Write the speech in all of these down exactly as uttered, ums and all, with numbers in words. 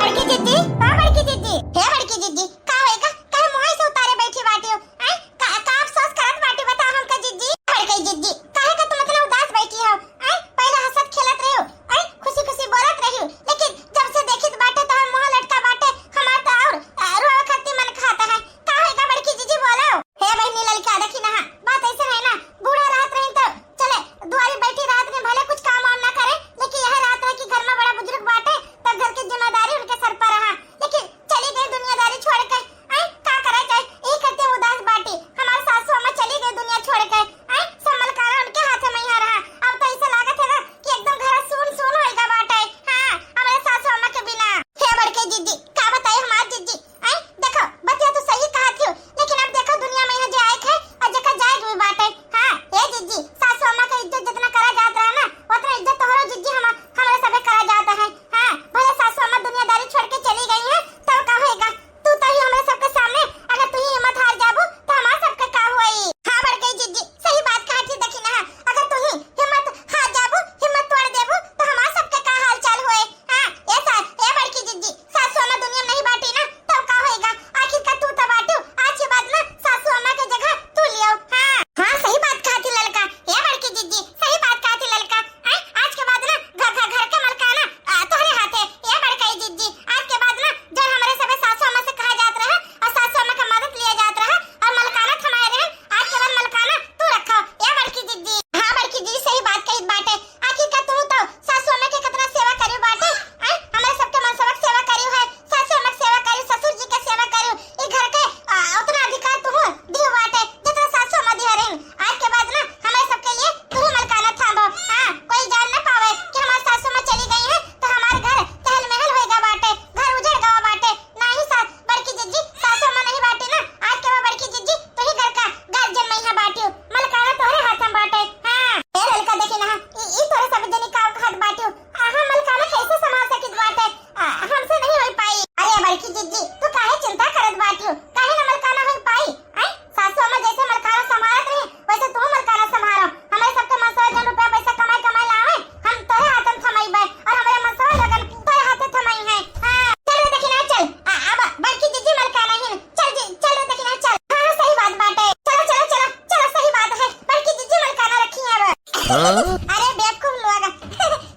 बड़की जिज्जी, ओ बड़की जिज्जी, हे बड़की जिज्जी, का होइगा? काहे मुँह ऐसे उतारे बैठी बाटी हो? आय, का, का अफसोस करत बाटी, बताओ हमका जिज्जी? बड़की जिज्जी, काहे का तुम इतना उदास बैठी हो? आय, पहले हंसत खेलत रही हो, आय, खुशी खुशी बोलत रही हो, लेकिन जब से देखित बाटे तोहर मुँह लटका बाटे, हमार तो और, अ, रोवे खातिर मन खाता है। का होइगा बड़की जिज्जी, बोलो? हे बहिनी ललका, देखी ना, बात ऐसे है ना, बूढ़ा रहत रही तो चले दुआरी बैठी रहत रही, भले कुछ काम वाम ना करे, लेकिन यह रहत रहे कि घर में बड़ा बुजुर्ग बाटे, तब घर की जिम्मेदारी उनके सर पर रहा, लेकिन चली गई दुनियादारी छोड़ के। आय, का करा जाए, यही खातिर उदास बाटी। हमार सासू अम्मा चली गई दुनिया छोड़ के। आय, सब मलकाना उनके हाथ में यहाँ रहा। अब तो ऐसा लागत है ना कि एकदम घर सून सून होइगा बाटे। हाँ, हमारे सासू अम्मा के बिना। हे बड़की जिज्जी, का बताई हमार जिज्जी। आय, देखो, बतिया तो सही कहा थी, लेकिन अब देखो दुनिया में यहाँ जे आए थे और जेकर जाए भी बाटे। हाँ, हे जिज्जी, सासू अम्मा के इज्जत जितना करा जात रहा ना, उतना इज्जत तोहरो जिज्जी हम, हमारे सभे करा जाता है। हाँ, भले सासू अम्मा दुनियादारी छोड़ के चली गई हैं, तब का होएगा? तू तो ही हमरे सबके सामने, अगर तू ही हिम्मत हार जाबू, तो हमार सबके का होई? हाँ, बड़की जिज्जी, सही बात कहा थी, देखी ना, अगर तू ही हिम्मत हार जाबू, हिम्मत तोड़ देबू, तो हमार सबके का हाल चाल होए? हाँ, ए सा-, ए बड़की जिज्जी, सासू अम्मा दुनिया में नहीं बाटी ना, तब का होएगा? आखिर का तू तो बाटू, आज के बाद ना सासू अम्मा के जगह तू लियो। हाँ, हाँ, सही बात कहा थी ललका, ए बड़की जिज्जी, सही बात कहा थी ललका। आय, आज के बाद ना घर, घर, घर के मलकाना, आ, तोहरे हाथे। ए बड़कई जिज्जी, आज के बाद ना जौन हमरे सबे सासू अम्मा से कहा जात रहे और सासू अम्मा के मदद लिया जात रहे और मलकाना थमाए रहे, आज के बाद मलकाना तू रखो। ए बड़की जिज्जी। हाँ बड़की जिज्जी, सही बात कही बाटे। आखिर का तू तो सासू अम्मा के कितना सेवा करी बाटे, आय, हमरे सबके मनसवा के सेवा करी है, सासू अम्मा के सेवा करी, ससुर जी के सेवा करी, ई घर के, आ, उतना अधिकार तू दी बाटे जितना सासू अम्मा दी हरिन। आज के बाद ना हमारे सबके लिए तू ही मलकाना थांबो। हाँ, कोई जान ना पावे कि हमार सासू माँ चली गई है, तो हमार घर चहल महल होएगा बाटे, घर उजड़ गवा बाटे। नाही सास, बड़की जिज्जी, सासू माँ नहीं बाटी ना, आज के बाद बड़की जिज्जी, तू ही घर का गार्जियन में यहाँ बाटी हो, मलकाना तोहरे हाथ में बाटे। हाँ, ए ललका देखी ना, ई, ई तोहरे सब जनी का कहत बाटी हो, आ, हम मलकाना कैसे संभाल सकित बाटे? आ, हमसे नहीं हो पाई। अरे बड़की जिज्जी, तू काहे चिंता करत बाटी हो, काहे ना मलकाना हो पाई? आय, सासू अम्मा जैसे मलकाना संभालत रही, वैसे तू मलकाना संभालो। हमरे सबके मनसवा जौन रुपया पैसा कमाई कमाई लावे, हम तोरे हाथन थमाई बे, और हमरे मनसवा लोगन तोरे हाथे थमाई है। हाँ, चल रे दखिना, चल। आ, अब बड़की जिज्जी मलकाना ही, चल जी, चल रे दखिना, चल। हाँ, हाँ, सही बात बाटे। चलो, चलो, चलो, चलो, सही बात है। बड़की जिज्जी मलकाना रखी है अब। हाँ? अरे बेवकूफ लोग,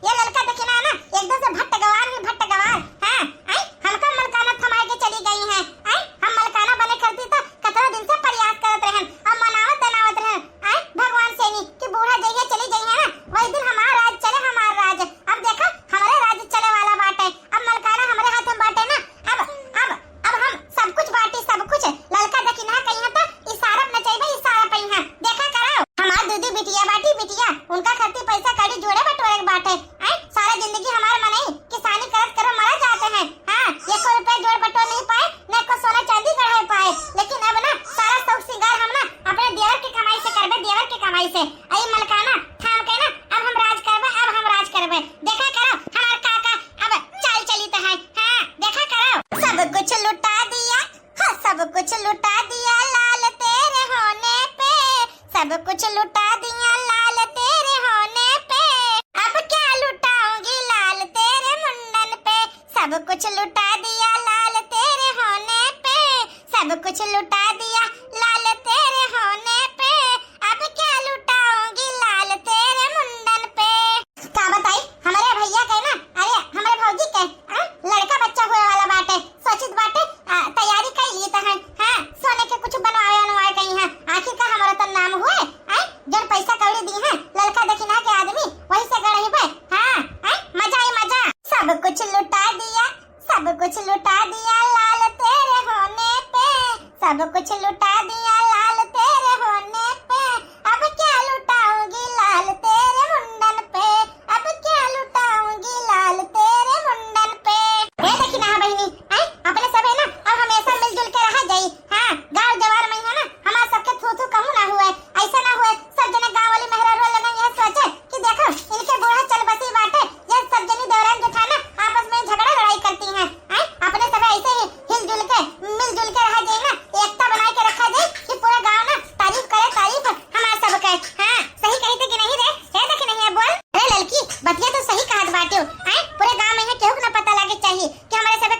ये ललका दखिना ना, एकदम से भट्ट गवार ही भट्ट गवार। हाँ, आय, हमका मलकाना थमाए के चली गई है। आय, हम मलकाना बने करती तो कतरा दिन से प्रयास करत रहन और मनावत दनावत रहन, आय, भगवान से नी कि बूढ़ा जइहे चली जइहे ना, वही दिन हमार राज चले, हमार राज। अब देखा, हमरे राज चले वाला बाटे। अब मलकाना हमरे हाथ में बाटे ना। अब, अब, अब हम सब कुछ बाटी, सब कुछ। ललका दखिना कहिया तो इशारा न चाहिए, इशारा पे यहाँ। देखा करो, हमार दीदी बिटिया बाटी बिटिया, उनका खातिर पैसा कौड़ी जोड़े बटोरे के बाटे। आय, सारा जिंदगी हमार मनई किसानी करत करत मरा जाते हैं। हाँ, एको रुपया जोड़ बटोर नहीं पाए, न एको सोना चांदी गढ़ाए पाए, लेकिन अब ना सारा शौक सिंगार हम ना अपने देवर के कमाई से करबे, देवर के कमाई से। अई मलकाना थाम के ना, अब हम राज करबे, अब हम राज करबे। देखा करो हमार का का अब चाल चलित है। हाँ, देखा करो। सब कुछ लुटा दिया, हाँ, सब कुछ लुटा दिया लाल तेरे होने पे, सब कुछ लुटा दिया लाल तेरे होने पे, अब क्या लुटाऊंगी लाल तेरे मुंडन पे, सब कुछ लुटा दिया लाल तेरे होने पे, सब कुछ लुटा दिया लाल तेरे होने पे, अब क्या लुटाऊंगी लाल तेरे मुंडन पे। का बताई, हमरे भैया के ना, अरे, हमरे भौजी के, आ, लड़का बच्चा हुए वाला बाटे, सोचित बाटे, आ, तैयारी कई ली त है, हाँ, सोने के कुछ बनवावे वनवावे कहीं है, आखिर का हमारा तो नाम हुए, आय, जौन पैसा कौड़ी दी है, ललका दखिना के आदमी, वही से गढ़ी पे, हाँ, आय, मजा ही मजा। सब कुछ लुटा दिया, सब कुछ लुटा दिया लाल तेरे होने पे, सब कुछ लुटा दिया लाल तेरे होने पे, अब क्या लुटाऊंगी लाल तेरे मुंडन पे, अब क्या लुटाऊंगी लाल तेरे मुंडन पे। ए देखी ना बहिनी, आय, अपने सब है ना, अब हमेशा मिलजुल के रहा जाई। हाँ, गाँव जवार में है ना, हमार सबके थू थू कहूँ ना हुए, ऐसा ना हुए सब जने गाँव वाली मेहरारू लोगन यह सोचे कि देखो इनके बूढ़ा चल बसी बाटे, ये सब जनी देवरान जेठाना आपस में झगड़ा लड़ाई करती हैं। आय, अपने सब ऐसे ही हिलजुल के, मिलजुल के रहा जाई ना, एकता बनाए के रखा जाई कि पूरा गाँव ना तारीफ करे, तारीफ हमार सबके। हाँ, सही कही थे कि नहीं रे? कहे थे कि नहीं है, बोल। अरे ललकी, बतिया तो सही कहत बाटे हो। आय, पूरे गाँव में है, केहू के ना पता लागे चाहिए कि हमारे सबे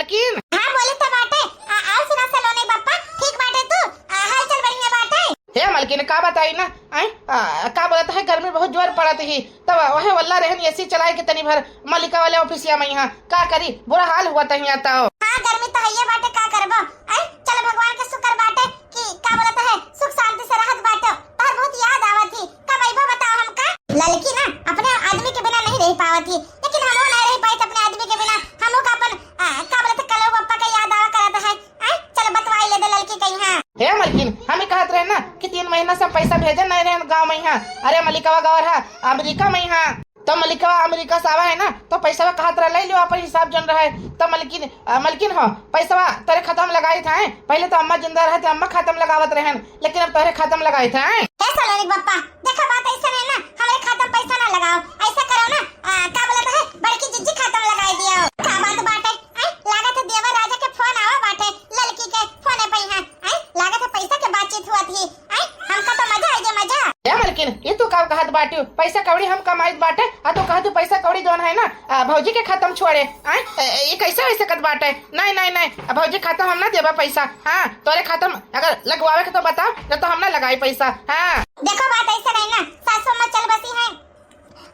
मलकिन। हाँ, बोले तो बाटे। आ, आओ सुना सलोनी बप्पा, ठीक बाटे तू? आ, हाल चाल बढ़िया बाटे? हे मलकिन, का बताई ना, आय, आ, का बोलत है, गर्मी बहुत जोर पड़त ही, तब वहे वल्ला रहन एसी चलाए के तनी भर मलिका वाले ऑफिसिया में यहाँ, का करी, बुरा हाल हुआ तहिया तो। हाँ, गर्मी तो हइये बाटे, का करबो? आय, चल भगवान के शुक्र बाटे कि का बोलत है, सुख शांति से रहत बाटे। तोहर बहुत याद आवत ही, कब अइबो बताओ हमका? ललकी ना अपने आदमी के बिना नहीं रह पावत ही, लेकिन हमहू नहीं रह पाइत अपने आदमी के बिना। हमहू का अपन, आ, का बोलत है, कलऊ बप्पा का याद आवा करत है। आय, चल बतवाई ले दे ललकी कहीं। हाँ। हे मलकिन, हम ही कहत रहे ना कि तीन महीना से पैसा भेजे नहीं रहे गाँव में यहाँ। अरे मलिकवा गवर है अमेरिका में यहाँ। तो मलिकवा अमेरिका से आवा है ना, तो पैसा कहत रहे, ले लियो अपन हिसाब जन रहे। तो मलकिन, आ, मलकिन हो, पैसा तोरे खाता में लगाई था, हैं? पहले तो अम्मा जिंदा रहे तो अम्मा खाता में लगावत रहन, लेकिन अब तोहरे खाता में लगाई था, हैं? हे सलोनी बप्पा, देखो बात ऐसा नहीं ना, हमरे खाता में पैसा ना लगाओ, ऐसा करो ना, आ, का बोलत है, बड़की जिज्जी खाता में लगाई दियो। का बात बाटे, हैं? लागत है देवर राजा के फोन आवा बाटे, ललकी के फोने पे यहाँ, हैं? लागत है पैसा के बातचीत हुआ थी, हैं? हमका तो मजा आई गे, मजा। ए मलकिन, ये तू का कहत बाटियो? पैसा कौड़ी हम कमाइत बाटे, आ तू कहत पैसा कौड़ी जौन है ना, आ, भौजी के खाता में छोड़े, आय? ए, ए, ये कैसे हो सकत बाटे? नहीं, नहीं, नहीं, आ, भौजी खाता हम ना देबा पैसा। हाँ, तोरे खाता में अगर लगवावे के तो बताओ, न तो हम ना लगाई पैसा। हाँ। देखो बात ऐसे नहीं ना, सासू अम्मा चल बसी हैं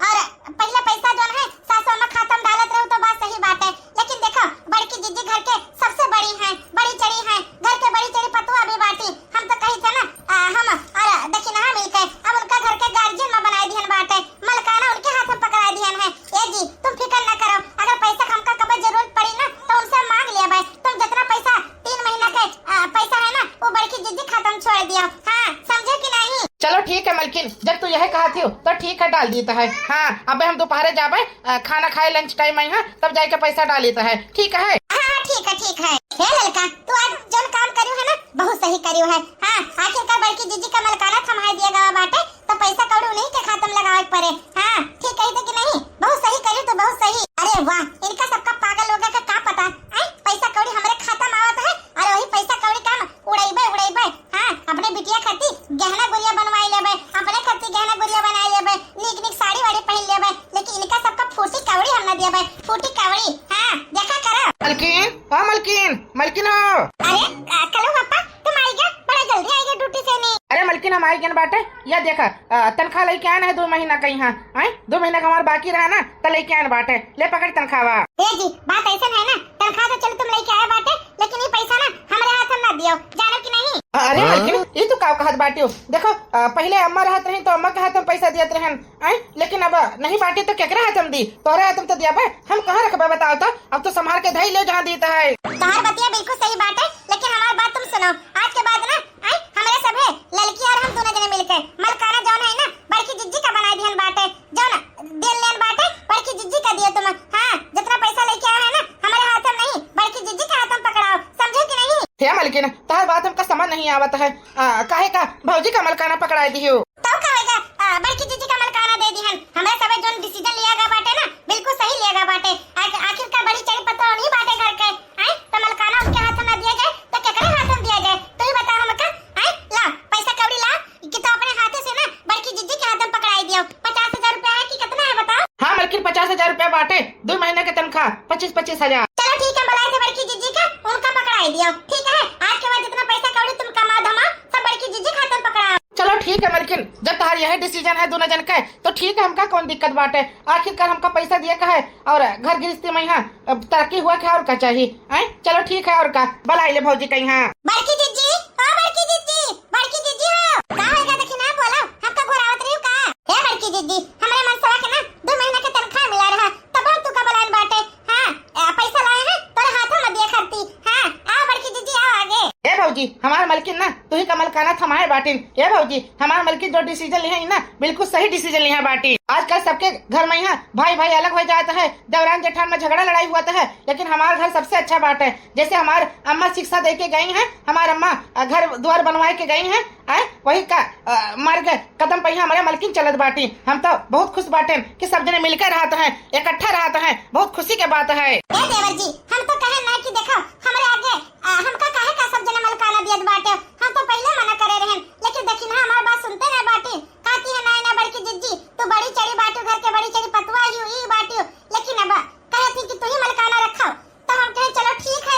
और पहले पैसा जौन है सासू अम्मा खाता में डालत रहू तो बात सही बाटे, लेकिन देखो बड़की जिज्जी घर के सबसे बड़ी हैं, बड़ी चढ़ी हैं, घर के बड़ी चढ़ी पतुआ भी बाटी। हम तो कही थे ना, आ, हम और दखिनहा मिलके अब उनका घर के गार्जियन में बनाई दिहन बाटे, मलकाना उनके हाथ में पकड़ाई दिहन है। ए जी, तुम फिकर ना करो, अगर पैसा के हमका कबे जरूरत पड़ी ना तो उनसे मांग लेबे। तुम जितना पैसा तीन महीना के, आ, पैसा है ना, वो बड़की जिज्जी खाता में छोड़ दियो। हाँ, समझे कि नहीं? चलो ठीक है मलकिन, जब तू यह कहत हो तो ठीक है, डाल दीत है। हाँ, अबे हम दोपहरे जाबे, आ, खाना खाए लंच टाइम आई है, तब जाके पैसा डालीत है, ठीक है? हाँ, हाँ, ठीक है, ठीक है। हे ललका, तू आज जौन काम करियो है ना, बहुत सही करियो है। हाँ, आखिरकार बड़की जिज्जी का मलकाना थमाए दिया गवा बाटे, तो पैसा कौड़ी उन्हीं के खाता में लगावे के पड़े। हाँ, ठीक कही थे कि नहीं? बहुत सही करियो तो बहुत सही। अरे वाह, इनका सबका पागल लोगा का का पता, आय? पैसा कौड़ी हमरे खाता में आवत है और वही पैसा कौड़ी का हम उड़ैबे, उड़ैबे। हाँ, अपने बिटिया खातिर गहना गुरिया बनवाई लेबे, अपने खातिर गहना गुरिया बनाई लेबे, नीक नीक साड़ी वाड़ी पहन लेबे, लेकिन इनका सबका फूटी कौड़ी हम ना देबे, फूटी कौड़ी। हाँ, देखा करो। मलकिन, हाँ मलकिन, मलकिन हो। अरे, आ, कलऊ बप्पा, तुम आई गया? बड़ा जल्दी आई गया ड्यूटी से नहीं। अरे मलकिन, हम आई गए बाटे। या देखा, आ, तनख्वाह लेके आए ना है दो महीना का यहाँ, आए? दो महीना का हमार बाकी रहा ना, तो लेके आए बाटे। ले पकड़ तनख्वाह। ए जी, बात ऐसा है ना, तनख्वाह तो चलो तुम लेके आए बाटे, लेकिन ये पैसा ना हमरे हाथ में ना दियो, जानो कि नहीं? अरे हाँ? मलकिन, ये तू का कहत बाटियो? देखो, आ, पहले अम्मा रहत रही तो अम्मा के हाथ में पैसा दियत रहन, आए? लेकिन अब नहीं बाटी तो केकरे हाथ में दी? तोहरे हाथ में तो दिया बे। हम कहाँ रखबे बताओ तो? अब तो संभाल के धई ले जहाँ दीत है। तोहर बतिया बिल्कुल सही बाटे, लेकिन हमार बात तुम सुनो। आज के बाद ना, आए? हमरे सभे ललकी और हम दोनों जने मिलके मलकाना जौन है ना, बड़की जिज्जी का बनाई दिहन बाटे, जौन दिल लेन बाटे, बड़की जिज्जी का दियो तुम। हाँ, जितना पैसा लेके आया है ना, हमारे हाथ में नहीं, बड़की जिज्जी के हाथ में पकड़ाओ, समझे कि नहीं? हे मलकिन, तोहर बात हमका समझ नहीं आवत है। आ, काहे का भौजी का मलकाना पकड़ाई दियो? तो का होएगा? आ, बड़की जिज्जी का मलकाना दे दिहन। हमरे सबे जौन डिसीजन लिया गया बाटे ना, बिल्कुल सही लिया गया बाटे। आ, आखिर का बड़ी चढ़ी पतोह नहीं बाटे घर के, आए? तो मलकाना उनके हाथ में ना दिया जाए, तो केकरे हाथ में दिया जाए? तू ही बता हमका, आए? ला, पैसा कौड़ी ला, कि तो अपने हाथे से ना बड़की जिज्जी के हाथ में पकड़ाई दियो। पचास हजार रुपया है कि कितना है बताओ? हाँ मलकिन, पचास हजार रुपया बाटे, दो महीना के तनख्वाह, पच्चीस पच्चीस हजार। चलो ठीक है, बुलाए थे बड़की जिज्जी का, उनका पकड़ाई दियो, ठीक है? आज के बाद जितना पैसा कौड़ी तुम कमा धमा, सब बड़की जिज्जी के हाथ में पकड़ाओ। चलो ठीक है मलकिन, जब तोहार यही डिसीजन है दोनों जन के, तो ठीक है, हमका कौन दिक्कत बाटे? आखिरकार हमका पैसा दिए का है और घर गृहस्थी में यहाँ अब तरक्की हुआ क्या और का चाहिए? आए? चलो ठीक है, और का, बुलाई ले भौजी कहीं। हाँ। बड़की जिज्जी, ओ बड़की जिज्जी, बड़की जिज्जी हो। का होएगा देखी ना, बोलो, हमका घुरावत रही हो का? हे बड़की जिज्जी, हमरे मनसवा के ना दो महीना के तनख्वाह मिला रहा, तब हम तू का बुलान बाटे। हाँ, ए, पैसा लाए हैं, तोरे हाथों में दिए खरती। हाँ, आओ बड़की जिज्जी, आओ आगे। ए भौजी, हमार मलकिन ना, तू ही का मलकाना थमाए बाटिन। ए भौजी, हमार मलकिन जो डिसीजन लिहे ना, बिल्कुल सही डिसीजन लिहे बाटी। आजकल सबके घर में यहाँ भाई भाई अलग हो जात है, देवरान जेठान में झगड़ा लड़ाई हुआ है, लेकिन हमार घर सबसे अच्छा बाटे। जैसे हमार अम्मा शिक्षा दे के गई हैं, हमार अम्मा, अ, घर द्वार बनवाए के गई हैं, आए, वही का, अ, मार्ग कदम पे यहाँ हमारे मलकिन चलत बाटी। हम तो बहुत खुश बाटे कि सब जने मिलकर रहत हैं, इकट्ठा रहत हैं, बहुत खुशी के बात है। ए देवर जी, हम तो कहे ना कि देखो, हमरे आगे, अ, हमका काहे का सब जने मलकाना दियत बाटे, हम तो पहले मना करे रहन, लेकिन देखी ना हमार बात सुनते ना बाटी। कहती है, "नहीं ना बड़की जिज्जी, तू बड़ी चढ़ी बाटू, घर के बड़ी चढ़ी पतुआ यू, ई बाटू।" लेकिन अब कहती कि तू ही मलकाना रखो, तो हम कहे, "चलो ठीक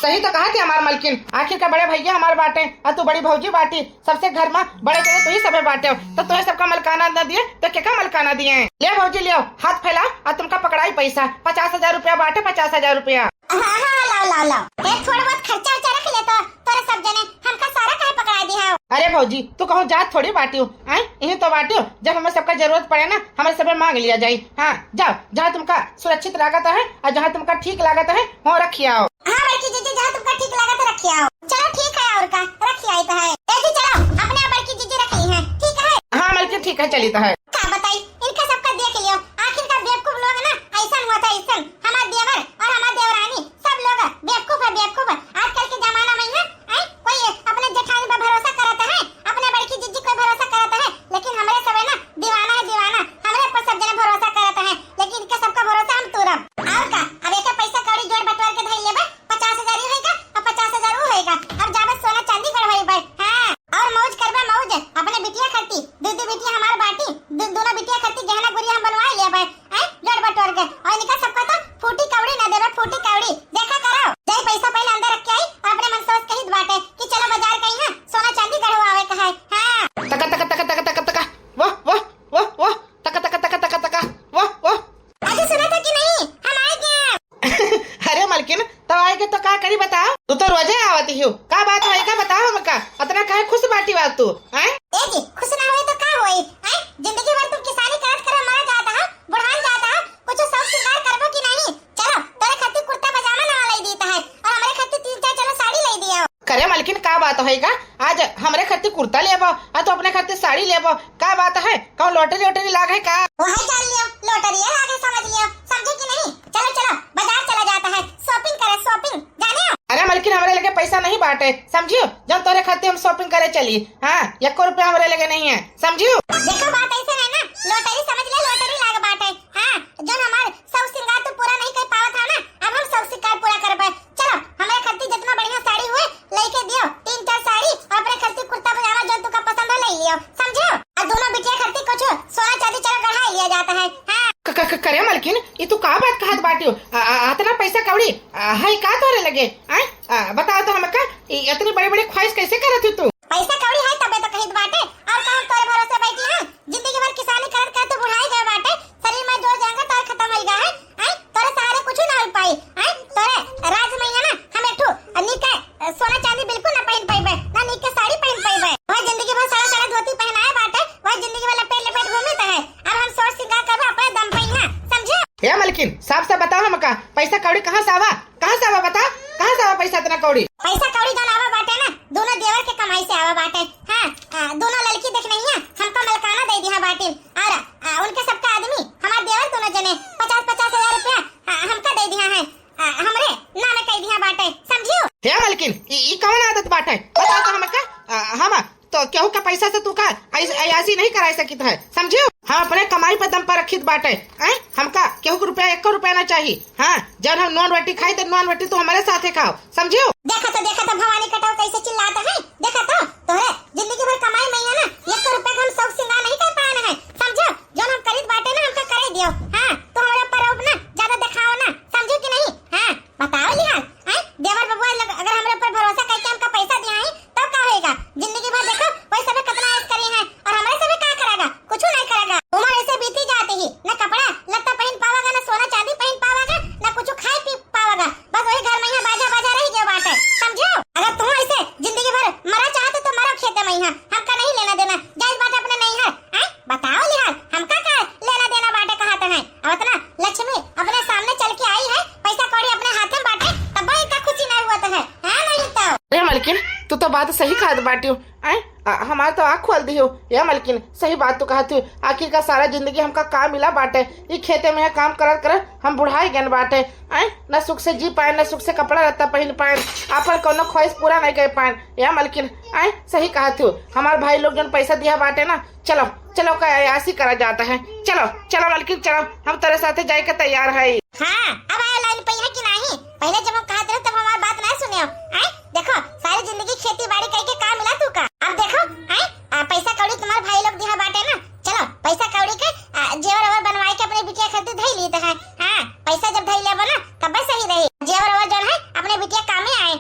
सही तो कहत ही हमार मलकिन, आखिर का बड़े भैया हमार बाटे, अउ तू बड़ी भौजी बाटी, सबसे घर मा बड़े चढ़े तू ही सबे बाटे, तो तोहे सबका मलकाना न दिए, तो केका मलकाना दिए? ले भौजी, लियो, हाथ फैलाओ, अउ तुमका पकड़ाई पैसा, पचास हजार रुपया बाटे, पचास हजार रुपया। हाँ, हाँ, लाओ, लाओ, लाओ। ए, थोड़ा बहुत खर्चा उर्चा रख ले तो, तोरे सब जने, हमका सारा काहे पकड़ा दिहा? अरे भौजी, तू कहूँ जात थोड़ी बाटियो, आय? यही तो बाटियो, जब हमें सबका जरूरत पड़े ना, हमें सबे मांग लिया जाई। हाँ, जाओ, जहाँ तुमका सुरक्षित लागत है अउ जहाँ तुमका ठीक लागत है, वहाँ रखी आओ। हाँ बड़की जीजी, जहाँ तुमका ठीक लागत है, रखी आओ। चलो ठीक है, और का, रखी आई तो है। ए जी, चलो, अपने आप बड़की जीजी रख ली है, ठीक है? हाँ मलकिन, ठीक है, चली तो है। का बताई, इनका सबका देख लियो, आखिर का बेवकूफ लोग ना, ऐसन हुआ था, ऐसन। हमार देवर और हमार देवरानी, सब लोग बेवकूफ है, बेवकूफ है। आजकल के जमाना में है, हैं? कोई अपने जेठानी पर भरोसा करत है, अपने बड़की जीजी पर भरोसा करत है, लेकिन हमरे सबे ना दीवाना है, दीवाना। हमरे पर सब जने भरोसा करत है, लेकिन इनका सबका भरोसा हम तूरब। और का, अब एक पैसा कौड़ी जोड़ बटोर के धई लेबे, पचास हजार ही होएगा, अब पचास हजार वो होएगा। अब जाबे सोना चांदी गढ़वाई बे, हाँ, और मौज करबे मौज। अपने बिटिया खाती, दू दू बिटिया हमार बाटी, दू, दोनों बिटिया खाती गहना गुरिया हम बनवाए लेबे, हैं, जोड़ बटोर के। और इनका सबका तो फूटी कौड़ी ना देबे, फूटी कौड़ी। देखा करो, जाई पैसा पहले अंदर रख के आई और अपने मन सोच कहित बाटे कि चलो बाजार कहीं है, सोना चांदी गढ़वावे का है। हाँ। तका, तका, तका, तका, तका, तका। वाह, वाह, वाह, वाह। तका, तका, तका, तका, तका। वाह, वाह। अजी सुना था कि नहीं? हम आए क्या? अरे मलकिन, तो आए के तो का करी बताओ? तू तो रोजे आवत ही हो। का बात है, का बताओ हमका? अतना काहे खुश बाटी बात तू, हैं? ए जी, खुश ना होए तो का होए, हैं? जिंदगी भर तुम किसानी करत करत मरा जाता है, बुढ़ान जाता है, कुछ शौक श्रृंगार करबो कि नहीं? चलो, तोरे खातिर कुर्ता पजामा नवा लाई दीता है, और हमरे खातिर तीन चार जोड़ा साड़ी लाई दियो। करे मलकिन, का बात होएगा? आज हमरे खातिर कुर्ता लेबो, आ तो अपने खातिर साड़ी लेबो, का बात है? कहूँ lottery वोटरी लाग है का? वही जान लियो, lottery लाग है, समझ लियो, समझे कि नहीं? चलो, चलो, बाजार चला जाता है, shopping करे, shopping, जाने हो? अरे मलकिन, हमरे लगे पैसा नहीं बाटे, समझियो? जब तोरे खातिर हम shopping करे चली, हाँ, एको रुपया हमरे लगे नहीं है, समझियो? देखो, बात ऐसे है ना, lottery समझ ले, lottery लाग बाटे, हाँ, जो हमार शौक श्रृंगार तू पूरा नहीं कर पावत है ना, अब हम शौक श्रृंगार पूरा करबे। चलो, हमरे खातिर जितना बढ़िया साड़ी हुए, लेके दियो, तीन चार साड़ी, और अपने खातिर कुर्ता पजामा जो तुका पसंद हो, ले लियो, समझो? और दोनों बिटिया खातिर कुछ सोना चांदी चलो गढ़ा लिया जाता है, हाँ। क-, क-, क-, करे मलकिन, ये तू का बात कहत बाटियो? आ, आ, अतना पैसा कौड़ी, आ, है का तोरे लगे? आय? आ, बताओ तो हमका, ये इतनी बड़ी-बड़ी ख्वाहिश कैसे करत हो तू? पैसा कौड़ी है तबे तो कहित बाटे, और का हम तोरे भरोसे बैठी हैं? जिंदगी भर किसानी करत करत तू बुढ़ाई गए बाटे, शरीर में जोर जाएगा तोरे खत्म हो गया है, हैं? तोरे सहारे कुछ ना हो पाई, हैं? तोरे राज में है ना, हम एक ठो नीक के, अ, सोना चांदी बिल्कुल ना पहन पाइबे, ना नीक के साड़ी पहन पाइबे। वह जिंदगी भर सारा सारा धोती पहनाए बाटे, वह जिंदगी भर लपेट लपेट घूमित है। अब हम सोच श्रृंगार करबे अपने दम पे यहाँ, समझो? हे मलकिन, साफ साफ बताओ हमका, पैसा कौड़ी कहाँ से आवा? कहाँ से आवा बता? कहाँ से आवा पैसा इतना कौड़ी? पैसा कौड़ी जौन आवा बाटे ना, दोनों देवर के कमाई से आवा बाटे। हाँ, हाँ, दोनों लड़की देख नहीं है, हमका मलकाना दे दिया बाटे। और, आ, उनके सबका आदमी, हमार देवर दोनों जने पचास पचास हजार रुपया, आ, हमका दे दिया है। आ, हमरे नाम कह दिया बाटे, समझियो? हे मलकिन, ई, ई कौन आदत बाटे? बताओ तो हमका, आ, हम तो केहू का पैसा से तू का ऐस-, अयासी नहीं कराई सकित है, समझियो? हम अपने कमाई पर दम पर रखित बाटे, हैं? हमका केहू के रुपया, एको रुपया ना चाही। हाँ, जब हम नॉन रोटी खाई तो नॉन रोटी तू हमारे साथे खाओ, समझियो? देखा तो, देखा तो भवानी कटाव कैसे चिल्लाता है, देखा तो तोहरे जिंदगी भर कमाई में है ना, एको रुपया का हम शौक श्रृंगार नहीं कर पाए हैं, समझो? जौन हम करीत बाटे ना, हमका करे दियो। हाँ, तू हमरे ऊपर रोब ना, ज्यादा दिखाओ ना, समझो कि नहीं? हाँ, बताओ लिहान, हैं? देवर बबुआ लोग अगर हमरे ऊपर भरोसा करके हमका पैसा दिया है, तब का होएगा? जिंदगी भर देखो, वही सब कितना ऐश करी है, और हमरे सब का करेगा? कुछ नहीं करेगा। उम्र ऐसे बीती जाती ही, न कपड़ा लत्ता पहन पावेगा, न सोना चांदी पहन पावेगा, न कुछ खाए पी पावेगा। बस वही घर में यहाँ बाजा बाजा रह गया बाटे, समझो? अगर तुम ऐसे जिंदगी भर मरा चाहते तो मरो खेते में यहाँ, हमका नहीं लेना देना, जाइज बाटे अपने नहीं है, हैं? बताओ लिहान, हमका का लेना देना बाटे कहा तो है? अब इतना लक्ष्मी अपने सामने चल के आई है, पैसा कौड़ी अपने हाथे में बाटे, तब इनका खुशी नहीं हुआ तो है, हाँ नहीं तो? अरे मलकिन, तू तो बात सही कहत बाटियो, आय? आ, हमार तो आँख खोल दियो, या मलकिन, सही बात तू कहत हो। आखिर का सारा जिंदगी हमका काम मिला बाटे, ई खेते में काम करत करत हम बुढ़ाई गन बाटे, आय? न सुख से जी पाए, न सुख से कपड़ा लत्ता पहन पाए, आपन कौनो ख्वाहिश पूरा नहीं कर पाए, या मलकिन, आय? सही कहत हो, हमार भाई लोग जौन पैसा दिया बाटे ना, चलो, चलो, का अयासी करा जाता है। चलो, चलो मलकिन, चलो, हम तोरे साथे जाए के तैयार है। हाँ, अब आयो लाइन पे है कि नहीं? पहले जब हम कहत रहे तब हमार बात नहीं सुने हो। आय? देखो, सारी जिंदगी खेती बाड़ी करके का मिला तू का? अब देखो, आय? आ, पैसा कौड़ी तुम्हारे भाई लोग दिया बाटे ना, चलो, पैसा कौड़ी के, आ, जेवर ओवर बनवाए के अपने बिटिया खातिर धई ली तो है। हाँ, पैसा जब धई लेबो ना, तब सही रही। जेवर ओवर जौन है, अपने बिटिया कामे आए।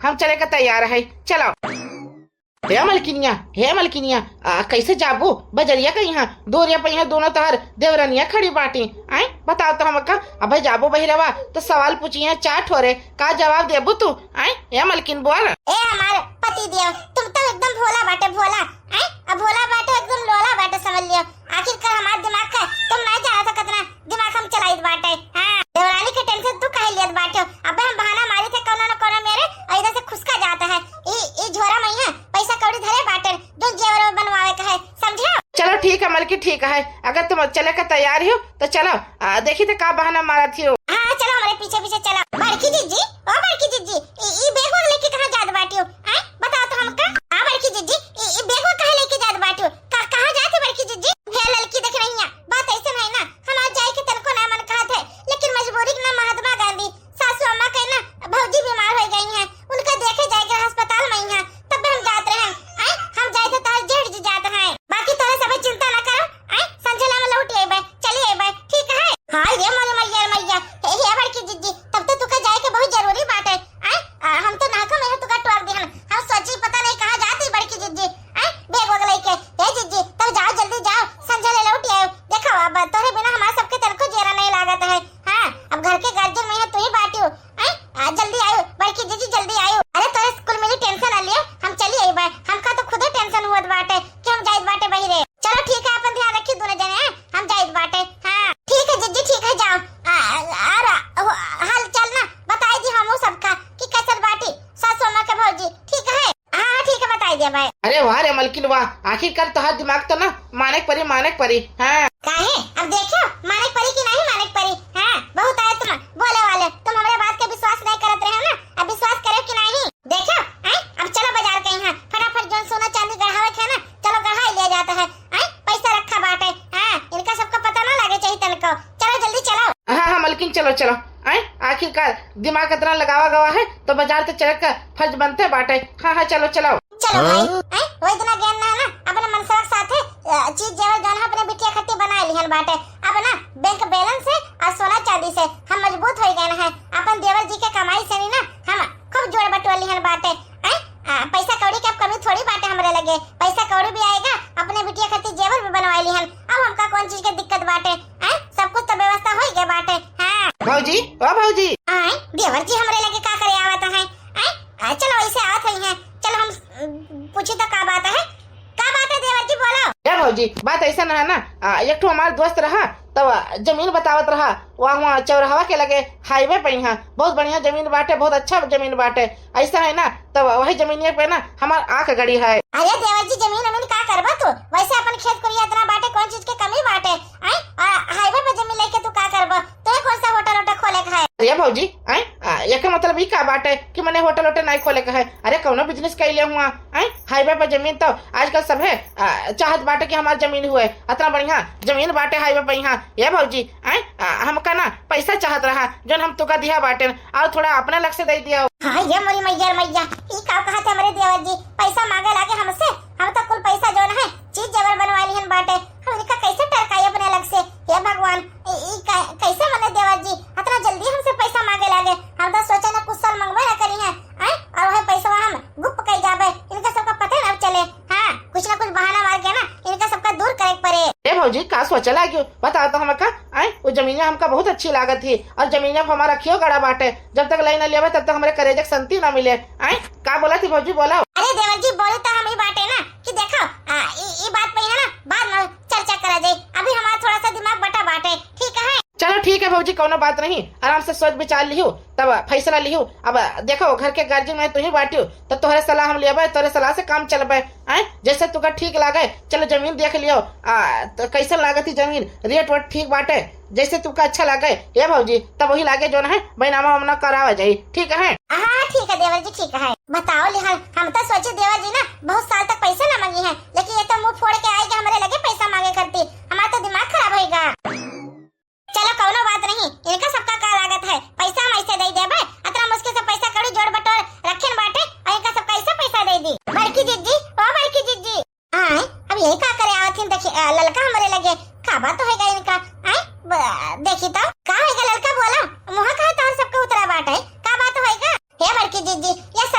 हम चले का तैयार है, चलो। हे मलकिनिया, हे मलकिनिया, आ, कैसे जाबू? बजरिया का यहाँ, दूरिया पे यहाँ दोनों तोहर देवरनिया खड़ी बाटी। आय, बताओ तो हमका, अबे जाबू बहिरवा तो सवाल पूछिहैं चार ठो रे, का जवाब देबू तू? आय, हे मलकिन बोल। ए हमार पति देव, तुम तो एकदम भोला बाटे, भोला। आय, अब भोला बाटे, एकदम लोला बाटे, समझ लियो। आखिरकार हमार दिमाग का तुम नहीं जाना था कितना दिमाग हम चलाइत बाटे। हाँ, देवरानी के tension तू काहे लियत बाटे हो? अबे हम बहाना मारी थे कौनो न कौनो मेरे, और इधर से खुसका जाता है। ई, ई झोरा में है, पैसा कौड़ी धरे बाटे, जो जेवर में बनवावे का है, समझो? चलो ठीक है मलकिन, ठीक है, अगर तुम चले का तैयार हो तो चलो। आ, देखी तो का बहाना मारत हो। हाँ, चलो हमारे पीछे पीछे चलो। बड़की जिज्जी, ओ बड़की जिज्जी, ई, ई बैग वैग लेके कहाँ जात बाटी हो? आय, बताओ तो हमका। हाँ बड़की जिज्जी, ई, ई बैग वैग काहे लेके जात बाटी हो? का, कहाँ जात है बड़की जिज्जी? हे ललकी देख रही है, बात ऐसे नहीं ना, हमार जाए के तनको ना मन कहत है, लेकिन मजबूरी के ना महात्मा गांधी, सासू अम्मा के ना भौजी बीमार हो गई हैं, उनका देखे जाए के अस्पताल में ही है, तब हम जात रहे हैं। आय, हम जाए थे तोहर जेठ जी जात हैं, बाकी तोहरे सभी चिंता ना करो। आय, संझेला में लौट अइबे, चली अइबे, ठीक है? हाय रे मोरे मैया रे मैया, हे, हे बड़की जिज्जी, तब तो तुका जाए के बहुत जरूरी बाटे। आय, आ, हम तो नाका में तुका टोक दिहन, हम सोची पता नहीं कहाँ जाती बड़की जिज्जी। आय, बैग वैग लेके, हे जिज्जी, तब जाओ जल्दी जाओ, संझेला लौट आयो। देखो अब तोहरे बिना हमार सबके तनको जियरा नहीं लागत है। हाँ, अब घर के गार्जियन में है तू ही बाटियो। आय, आ, जल्दी आयो बड़की जिज्जी, जल्दी आयो। अरे तोहरे कुल मिली tension ना लियो, हम चली अइबे, हमका तो खुदे tension हुअत बाटे कि हम जाइत बाटे बहिरे। चलो ठीक है, अपन ध्यान रखी दोनों जने, हैं? हम जाइत बाटे। हाँ ठीक है जिज्जी, ठीक है, जाओ। आ, आ, आ, हो, हाल चाल ना बताई दी हमहू सबका कि कैसन बाटी सासू अम्मा के भौजी, ठीक है? हाँ हाँ ठीक है, बताई दिया भाई। अरे वाह रे मलकिन वाह, आखिरकार तोहार दिमाग तो ना माने के परी, माने के परी। हाँ। काहे? अब देखो, माने के परी कि नहीं माने के परी। हाँ, बहुत आए तुम बोले वाले, तुम हमरे बात के विश्वास नहीं करत रहे हो ना, अब विश्वास करे कि नहीं? देखो, हैं? अब चलो बाजार के यहाँ, फटाफट जोन सोना चांदी गढ़ावे के है ना, चलो गढ़ाई लिया जाता है। हैं? पैसा रखा बाटे। हाँ, इनका सबका पता ना लगे चाहिए तनको। चलो जल्दी चलो। हाँ हाँ मलकिन, चलो चलो। हैं? आखिरकार दिमाग इतना लगावा गवा है तो बाजार तो चले का फर्ज बनते बाटे। हाँ हाँ, चलो चलो। चलो भाई, हाँ? हैं? वो इतना ज्ञान ना है ना, अपने मनसवा के साथे, अ, चीज जेवर जौन है अपने बिटिया खातिर बनाए लिहन बाटे। अब ना बैंक बैलेंस से और सोना चांदी से हम मजबूत हो गए हैं। अपन देवर जी के कमाई से नहीं ना हम खूब जोड़ बटोर लिहन बाटे। हैं? आ, पैसा कौड़ी के अब कमी थोड़ी बाटे हमरे लगे, पैसा कौड़ी भी आएगा, अपने बिटिया खातिर जेवर भी बनवा लिहन। अब हमका कौन चीज के दिक्कत बाटे? हैं? सब कुछ तो व्यवस्था हो गए बाटे। हाँ। भौजी, ओ भौजी। आय, देवर जी हमरे लगे का करे आवत हैं? हैं? आ, चलो ऐसे आवत है हैं। चलो हम, उम, पूछी तो का बात है? का बात है देवर जी, बोलो। ए भौजी, बात ऐसा ना है ना, आ, एक ठो हमार दोस्त रहा, तब जमीन बतावत रहा, वहाँ, वहाँ चौराहा के लगे हाईवे पे यहाँ बहुत बढ़िया जमीन बाटे, बहुत अच्छा जमीन बाटे। ऐसा है ना, तब वही जमीनिया पे ना हमार आंख गड़ी है। अरे देवर जी, जमीन अमीन का करबा तू? वैसे अपन खेत कोरिया इतना बाटे, कौन चीज के कमी बाटे? आय, आ, हाईवे पे जमीन लेके तू का करबा? तोहे कौन सा होटल वोटल खोले के है? अरे भौजी, आय, आ, एकर मतलब ई का बाटे कि मने होटल वोटल नहीं खोले के है? अरे कौनो बिजनेस कैले हुआ, आय, हाईवे पे जमीन तो आजकल सभे, आ, चाहत बाटे कि हमार जमीन हुए, इतना बढ़िया जमीन बाटे हाईवे पे यहाँ। ये भौजी, आय, आ, हमका ना पैसा चाहत रहा, जोन हम तुका दिया बाटे, और थोड़ा अपने लग से दे दिया। हाँ, ये मोरी मैया रे मैया, ई का कहत है हमरे देवर जी, पैसा मांगे लागे हमसे? हम तो कुल पैसा जोन है, चीज जेवर बनवा लिहन बाटे, हम इनका कैसे टरकाई अपने लग से? हे भगवान, ई, ई कै-, कैसे मने देवर जी इतना जल्दी हमसे पैसा मांगे लागे? हम तो सोचे ना कुछ साल मंगबे ना करी हैं, आय? और वही पैसा हम गुप्त कई जाबे, इनका सबका पता ना चले। हाँ, कुछ ना कुछ बहाना मार के ना इनका सबका दूर करे के पड़े। ए भौजी, का सोचे लागियो? बताओ तो हमका, आय? वो जमीनिया हमका बहुत अच्छी लागत थी, और जमीनिया पर हमारा खियो गड़ा बाटे। जब तक लाई ना लेबे, तब तक हमरे करेजा के शांति ना मिले। आय? का बोला थी भौजी, बोला? अरे देवर जी, बोली तो हम ई बाटे ना कि देखो, आ, ई, ई बात पे है ना, बाद में चर्चा करा जाए, अभी हमारा थोड़ा सा दिमाग बटा बाटे, ठीक है? चलो ठीक है भौजी, कौनो बात नहीं, आराम से सोच विचार लिहू, तब फैसला लिहू। अब देखो, घर के गार्जियन में तू ही बाटियो, तो तोहरे सलाह हम लेबे, तोहरे सलाह से काम चलबे। आय, जैसे तुका ठीक लागे, चलो जमीन देख लियो। आ, तो कैसन लागत ही जमीन, रेट वेट ठीक बाटे, जैसे तुका अच्छा लागे, ए भौजी, तब वही लागे जोन है, बैनामा वैनामा करावा जाई, ठीक है? हाँ, ठीक है देवर जी, ठीक है। बताओ लिहाल, हम तो सोचे देवर जी ना बहुत साल तक पैसा ना मांगी हैं, लेकिन ये तो मुंह फोड़ के आएगी हमरे लगे पैसा मांगे करती, हमारा तो दिमाग खराब होएगा। चलो कौनो बात नहीं, इनका सबका का लागत है, पैसा हम ऐसे दे देबे, इतना मुश्किल से पैसा कौड़ी जोड़ बटोर रखेन बाटे और इनका सबका ऐसे पैसा दे दी। बड़की जिज्जी, ओ बड़की जिज्जी। आय, अब यही का करे आवत हिन, देखी, अ, ललका हमरे लगे, का बात होएगा इनका? आय, ब-, देखी तो, का होएगा ललका, बोला, मुँह का है तोहर सबका उतरा बाटे, का बात होएगा? हे बड़की जिज्जी, ये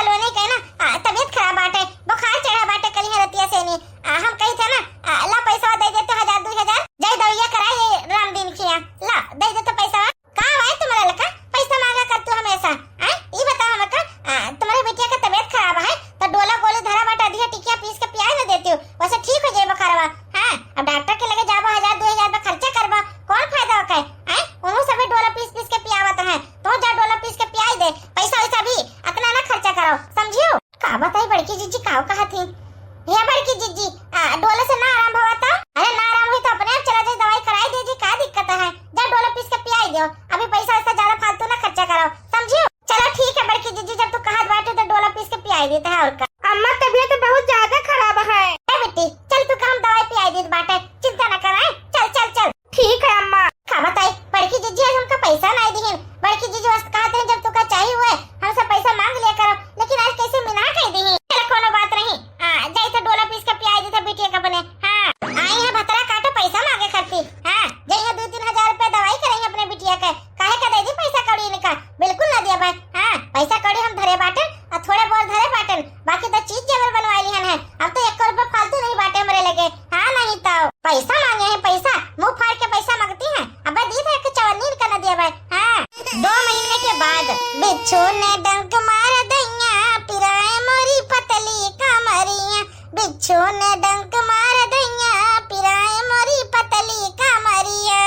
पैसा मुंह फाड़ के पैसा मांगती हैं। अबे दी थे एक चवन्नी का न दिया भाई। हाँ, दो महीने के बाद। बिच्छू ने डंक मार दैया, पिराए मोरी पतली कमरिया। बिच्छू ने डंक मार दैया, पिराए मोरी पतली कमरिया।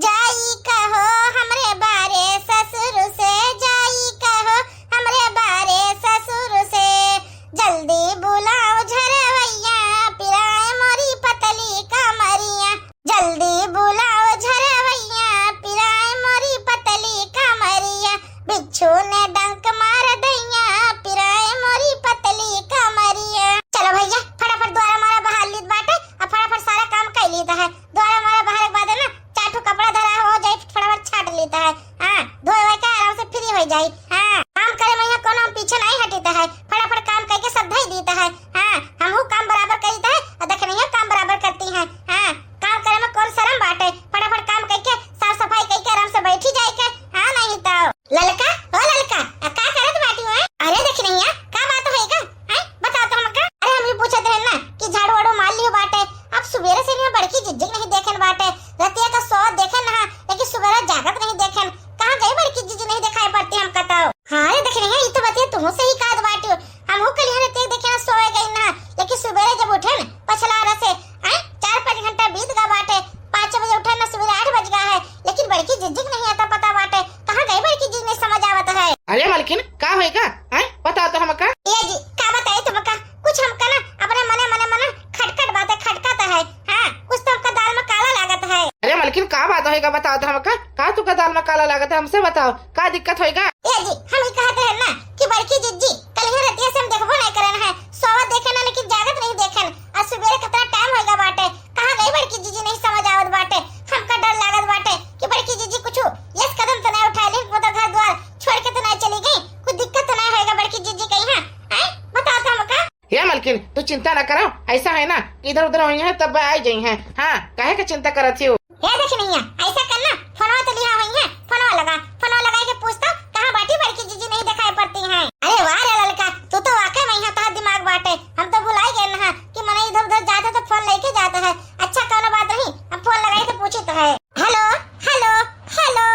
जाई कहो हमरे बारे ससुर से, जाई कहो हमरे बारे ससुर से। जल्दी बुलाओ झरवैया, पिराए मोरी पतली कमरिया। जल्दी बुलाओ झरवैया, पिराए मोरी पतली कमरिया। बिच्छू ने डंक मार दैया, पिराए मोरी पतली कमरिया। चलो भैया, फटाफट द्वारा मारा बहार लीत बाटे, अब फटाफट सारा काम कर लीत है। द्वारा मारा बहार के बाद है ना, चार ठो कपड़ा धरा हो जाई, फटाफट छाट लीत है। हाँ, धोए वोए के आराम से free हो जाई। हाँ, काम करे में यहाँ कोनो हम पीछे नहीं हटित है, फटाफट काम करके सब धई दीत है। हाँ, हमहू काम बराबर करीत है, और देखनिया काम बराबर करती हैं। हाँ, काम करे में कौन शर्म बाटे, फटाफट काम करके साफ सफाई करके आराम से बैठी जाए के। हाँ, नहीं तो। ललका, ओ ललका, आ का करत बाटी हो, हैं? अरे देखनिया, का बात होएगा, हैं? बताओ तो हमका। अरे हम भी पूछत रहे ना कि झाड़ू वाड़ू मार लियो बाटे, अब सुबेरे से यहाँ बड़की जिज्जी नहीं देखेन बाटे, रतिया का सोवत देखेन ना, लेकिन सुबेरे जागत नहीं देखेन, कहाँ गई बड़की जिज्जी नहीं दिखाई पड़ती हमका तो। हाँ रे देखनिया, ये तो बतिया तुहू सही कहत बाटी हो, हमहू कलिया रतिया देखे ना सोए गई ना, लेकिन सुबेरे जब उठेन पछला रसे, हैं? चार पाँच घंटा बीत गा बाटे, पाँच बजे उठेन ना, सुबेरे आठ बज गा है, लेकिन बड़की जिज्जी के नहीं आता पता बाटे, कहाँ गई बड़की जिज्जी नहीं समझ आवत है। अरे मलकिन, का होएगा? हैं? बताओ तो हमका। ए जी, का बताई तुमका? कुछ हमका ना अपने मने, मने, मने खटखट बात है, खटकत है। हाँ, कुछ तो हमका दाल में काला लागत है। अरे मलकिन, का बात होएगा? बताओ तो हमका। का तुमका दाल में काला लागत है? हमसे बताओ, का दिक्कत होएगा? ए जी, हम ही कहत रहे ना कि बड़की जिज्जी कलिया रतिया से हम देखबो नहीं करन है, सोवत देखेन ना, लेकिन जागत नहीं देखेन। आज सुबेरे कितना time होएगा बाटे, कहाँ गई बड़की जिज्जी नहीं समझ आवत बाटे। हमका डर लागत बाटे कि बड़की जिज्जी कुछ यस कदम तो नहीं उठा ली, मतलब घर द्वार छोड़ के तो नहीं चली गई, कुछ दिक्कत तो नहीं होएगा बड़की जिज्जी कहीं। हाँ, हैं? बताओ तो हमका। हे मलकिन, तू चिंता न करो, ऐसा है ना, इधर उधर होइहैं तब आ जाइहैं। हाँ, काहे के चिंता करत हो? हे देखनिया, ऐसा करना, फोनवा तो लिहा होइहैं, फोनवा लगा, फोनवा लगा के पूछता, कहाँ बाटी बड़की जिज्जी नहीं दिखाई पड़ती हैं। अरे वाह रे ललका, तू तो वाकई में यहाँ तोहार दिमाग बाटे, हम तो भुलाई गए ना कि मने इधर उधर जाते तो फोन लेके जाते हैं। अच्छा, कोनो बात नहीं, हम फोन लगाई तो पूछित है। हेलो, हेलो, हेलो।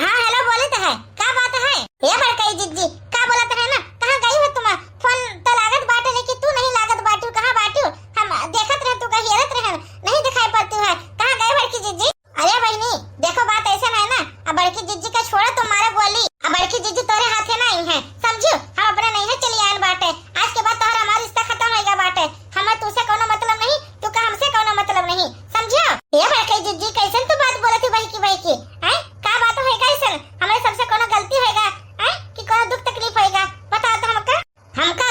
हाँ, हेलो, बोलित है, का बात है? ए बड़कई जिज्जी, का बोलत है ना, कहाँ गई हो तुम? फोन तो लागत बाटे, लेकिन तू नहीं लागत बाटू, कहाँ बाटू? हम देखत रहे, तू कहीं हेरत रहे, नहीं दिखाई पड़ती है, कहाँ गई बड़की जिज्जी? अरे बहिनी, देखो बात ऐसा है ना, अब बड़की जिज्जी का छोड़ा तो मारा गोली, अब बड़की जिज्जी तोरे हाथे ना आई है, समझियो? हम अपने नहीं है चली आन बाटे, आज के बाद तोहर हमार रिश्ता खत्म होइगा बाटे, हमें तुझसे कोनो मतलब नहीं, तू का हमसे कोनो मतलब नहीं, समझियो? ए बड़कई जिज्जी, कैसन तू बात बोलत ही बहकी बहकी, हैं? का बात होइगा ऐसन? हमरे सबसे कोनो गलती होइगा, हैं? कि कोनो दुख तकलीफ होइगा? बताओ तो हमका। हमका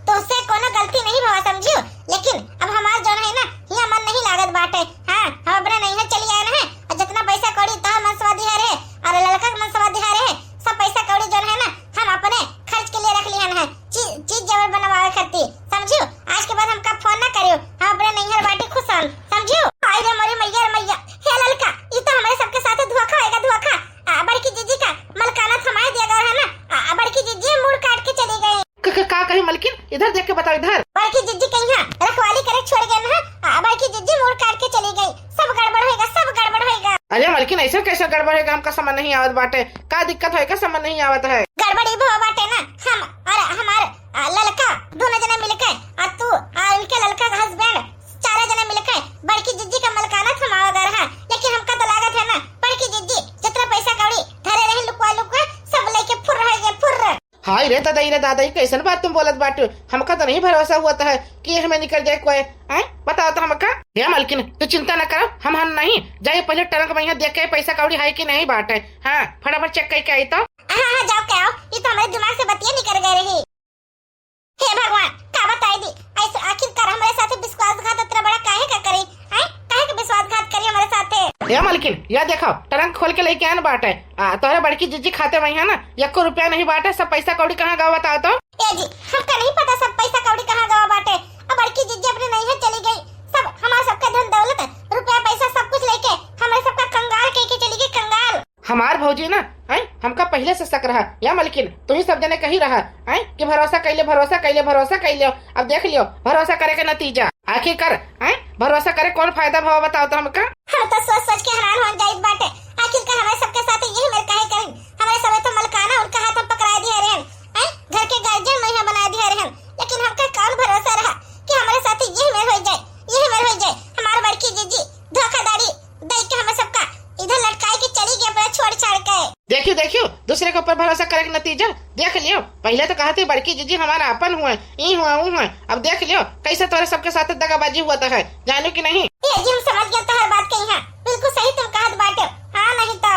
तोहसे कोनो गलती नहीं भवा, समझियो, लेकिन अब हमार जौन है ना, हियाँ मन नहीं लागत बाटे। हाँ, हम अपने नैहर चली आए हैं, और जितना पैसा कौड़ी तोहर मनसवा दिहा रहे, और ललका के मनसवा दिहा रहे, सब पैसा कौड़ी जौन है ना, हम अपने खर्च के लिए रख लिहन है, चीज, चीज जेवर बनवावे खातिर, समझियो। आज के बाद हमका फोन ना करियो, हम अपने नैहर बाटी खुश हन, समझियो। आई रे मोरी मैया रे मैया, हे ललका, ई तो हमारे सबके साथ धोखा होएगा, धोखा। आ, बड़की जिज्जी का मलकाना थमाए दिया गया है ना, आ, बड़की जिज्जी मुड़ काट के चली गई। क-, क-, का कही मलकिन? इधर देख के बताओ, इधर। बड़की जिज्जी कहीं रखवाली करे छोड़ गए ना, आ, बड़की जिज्जी मुड़ काट के चली गई। सब गड़बड़ होएगा, सब गड़बड़ होएगा। अरे मलकिन, ऐसा कैसे गड़बड़ होएगा? हमका समझ नहीं आवत बाटे, का दिक्कत होएगा, समझ नहीं आवत है। गड़बड़ी भवा बाटे ना, हम और हमार, आ, ललका दोनों जने मिलके, आ, तू, आ, इनके ललका का husband, चारे जने मिलके बड़की जिज्जी का मलकाना थमावा गए रहा, लेकिन हमका तो लागत है ना, बड़की जिज्जी जितना पैसा कौड़ी धरे रही लुकवा लुकवा, सब लेके फुर्र हो गए, फुर्र। हाय रे दादा, ई रे दादा, ई कैसन बात तुम बोलत बाटू? हमका तो नहीं भरोसा हुआ है कि ये हमें निकल जाए कोई। हैं? बताओ तो हमका। हे मलकिन, तू चिंता न करो, हम, हम नहीं जाए, पहले trunk में यहाँ देख के पैसा कौड़ी है कि नहीं बाटे। हाँ, फटाफट check करके आई तो। हाँ, हाँ, जाओ के आओ, ये तो हमारे दिमाग से बतिया निकल गए रही। हे भगवान, का बताई दी, ऐसे आखिरकार हमारे साथे विश्वासघात इतना बड़ा काहे का करी? हैं? काहे का विश्वासघात करी हमारे साथे? ए मलकिन, या देखो, trunk खोल के लेके आन बाटे। आ, तोहरे बड़की जिज्जी खाते में है ना, एको रुपया नहीं बाटे, सब पैसा कौड़ी कहाँ गवा बताओ तो? ए जी, हमका नहीं पता सब पैसा कौड़ी कहाँ गवा बाटे। अब बड़की जिज्जी अपने नैहर चली गई, सब हमारा सबका धन दौलत, रुपया पैसा सब कुछ लेके हमारे सबका कंगाल कह के चली गई, कंगाल। हमार भौजी ना, हैं, हमका पहिले से शक रहा, या मलकिन, तू ही सब जने कही रहा, हैं, कि भरोसा कइले, भरोसा कइले, भरोसा कइले। अब देख लियो भरोसा करे के नतीजा। आखिरकार, हैं, भरोसा करे कौन फायदा भवा, बताओ तो हमका। हम तो सोच सोच के हैरान हो जाइत बाटे। आखिरकार हमरे सबके साथ यही मेर काहे करिन? हमरे सबे तो मलकाना उनका हाथ में पकड़ा दिया रहन, हैं? घर के गार्जियन में बना दिया रहन, लेकिन हमका कौन भरोसा रहा कि हमरे साथ यही मेर हो जाए, यही मेर हो जाए। हमार बड़की जीजी धोखाधड़ी दे के हमें सबका इधर लटकाए के चली गई अपना छोड़ छाड़ के। देखियो, देखियो, दूसरे के ऊपर भरोसा करे के नतीजा देख लियो। पहिले तो कहत ही बड़की जीजी हमारा आपन हुए, ई हुए, ऊ हुए। अब देख लियो कैसे तोरे सबके साथ दगाबाजी हुआ तो है, जानू कि नहीं? ए जी, हम समझ गए तोहर बात कही है, बिल्कुल सही तुम कहत बाटे। हाँ, नहीं तो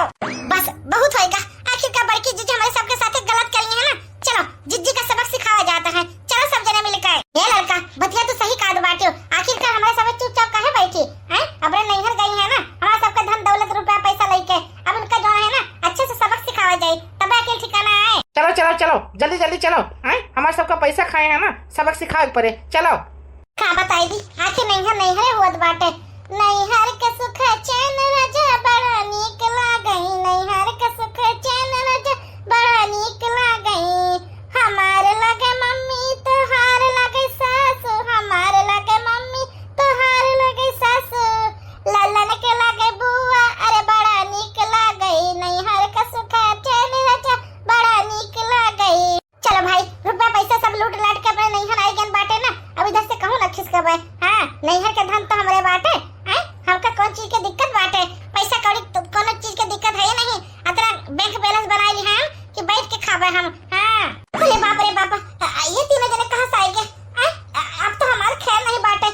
बस बहुत होएगा। आखिर का बड़की जीजी हमारे सबके साथ गलत करी है ना। चलो, जीजी का सबक सिखावा जाता है। चलो सब जने मिलकर। ए लड़का, बतिया तो सही कहत बाटे। आखिरकार हमारे सब चुपचाप काहे बैठी हैं? अब रे नैहर गई है ना, हमारा सबका धन दौलत रुपया पैसा लेके। अब उनका जो है ना, अच्छे से सबक सिखावा जाए, तबे अकेल ठिकाना आए। चलो, चलो, चलो, जल्दी, जल्दी चलो। हैं? हमारे सबका पैसा खाए हैं ना, सबक सिखावे के पड़े। चलो। का बताई दी, आखिर नैहर नैहरे होत बाटे। नैहर के सुख चैन राजा बड़ा नीक लागई, नैहर के सुख चैन राजा बड़ा नीक लागई। हमार लगे मम्मी, तोहार लगे सासू, हमार लगे मम्मी, तोहार लगे सासू। ललन के लगे बुआ, अरे बड़ा नीक लागई, नैहर के सुख चैन राजा बड़ा नीक लागई। चलो भाई, रुपया पैसा सब लूट लाट के अपने नैहर आई गन बाटे ना, अब इधर से कहूँ ना खिसकबे। हाँ, नैहर के धन तो हमरे बाटे। हैं? हमका कौन चीज के दिक्कत बाटे? पैसा कौड़ी तो कोनो चीज के दिक्कत है ही नहीं। अतरा बैंक बैलेंस बनाई ली हम कि बैठ के खाबे हम। हाँ। अरे बाप रे बाप, आ, आ, ये तीनों जने कहाँ से आएंगे? हैं? आ, अब तो हमार खैर नहीं बाटे,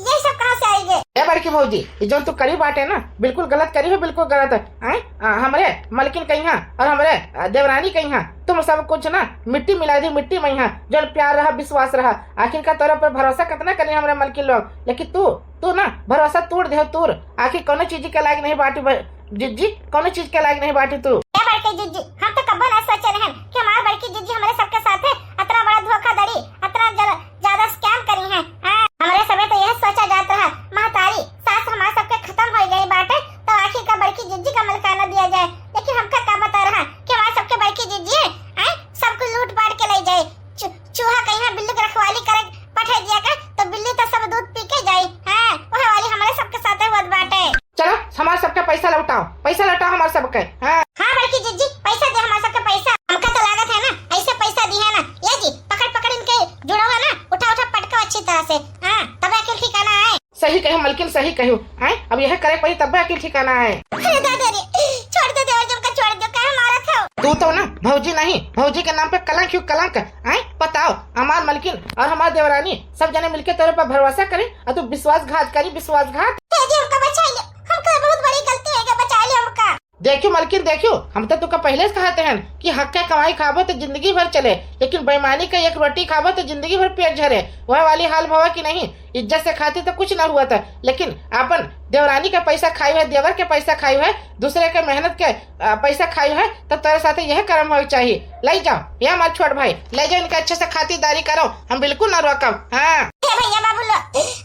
ये सब कहाँ से आएंगे? ए बड़की भौजी, ये जौन तू करी बाटे ना, बिल्कुल गलत करी हो, बिल्कुल गलत है। हैं? आ, हमरे मलकिन कहिया और हमरे, आ, देवरानी कहिया, तुम सब कुछ ना मिट्टी मिला दी, मिट्टी में यहाँ जौन प्यार रहा, विश्वास रहा। आखिर का तोरा पर भरोसा कितना करी हमरे मलकिन लोग, लेकिन तू, तू ना भरोसा तोड़ दे, तोड़। आखिर कोनो चीज के लायक नहीं बाटू ब-, जिज्जी, कोनो चीज के लायक नहीं बाटू तू। ए बड़की जिज्जी, हम तो कब्बो ना सोचे रहन कि हमार बड़की जिज्जी हमरे सबके साथे अतना बड़ा धोखाधड़ी, अतना जल-, ज्यादा स्कैम करी है। हाँ, हमरे सबे तो यह सोचा जात रहा, महतारी, सास हमार सबके खत्म हो गई बाटे, तो आखिर का बड़की जिज्जी का मलकाना दिया जाए, लेकिन हमका का पता रहा कि हमार सबके बड़की जिज्जी है, हैं, सब कुछ लूट पाट के ले जाए। चू-, चूहा कहीं बिल्ली के रखवाली करे पठा दिया का, तो बिल्ली तो सब दूध पी के जाई। हाँ, वह वाली हमारे सबके साथे होत बाटे। चलो, हमार सबके पैसा लौटाओ, पैसा लौटाओ हमार सबके। हाँ। हाँ, बड़की जिज्जी, पैसा दे हमार सबके पैसा। हमका तो लागत है ना, ऐसे पैसा दी है ना, ये जी, पकड़, पकड़ इनके जुड़ो है ना, उठा, उठा पटको अच्छी तरह से। हाँ, तबे अकेल ठिकाना आए। सही कहो मलकिन, सही कहो। हैं? अब यह करे पड़ी तब अकेल ठिकाना आए। अरे दादा रे, छोड़ दे देवर जी हमका, छोड़ दे, काहे मारत हो? तू तो ना भौजी नहीं, भौजी के नाम पे कलंक ही कलंक। हैं? बताओ, हमार मलकिन और हमार देवरानी सब जने मिलके तोरे पर भरोसा करी और तू विश्वासघात करी, विश्वासघात। हे जी, हमका बचाई ले, हमका बहुत बड़ी गलती हो गई, बचाई ले हमका। देखियो मलकिन, देखियो, हम तो तुका पहले से कहते हैं कि हक के कमाई खाबो तो जिंदगी भर चले, लेकिन बेईमानी का एक रोटी खाबो तो जिंदगी भर पेट झरे। वह वाली हाल भवा कि नहीं? इज्जत से खाती तो कुछ ना हुआ था, लेकिन अपन देवरानी का पैसा खाई है, देवर के पैसा खाई है, दूसरे के मेहनत के, आ, पैसा खाई है, तो तेरे साथ यह कर्म होना चाहिए। ले जाओ, ये हमार छोट भाई, ले जाओ इनका अच्छे से खातिरदारी करो, हम बिल्कुल ना रोकब। हाँ। हे भैया बाबू लो,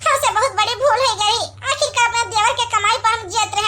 हमसे बहुत बड़ी भूल हो गई। आखिर का अपने देवर के कमाई पर हम जियत रहे।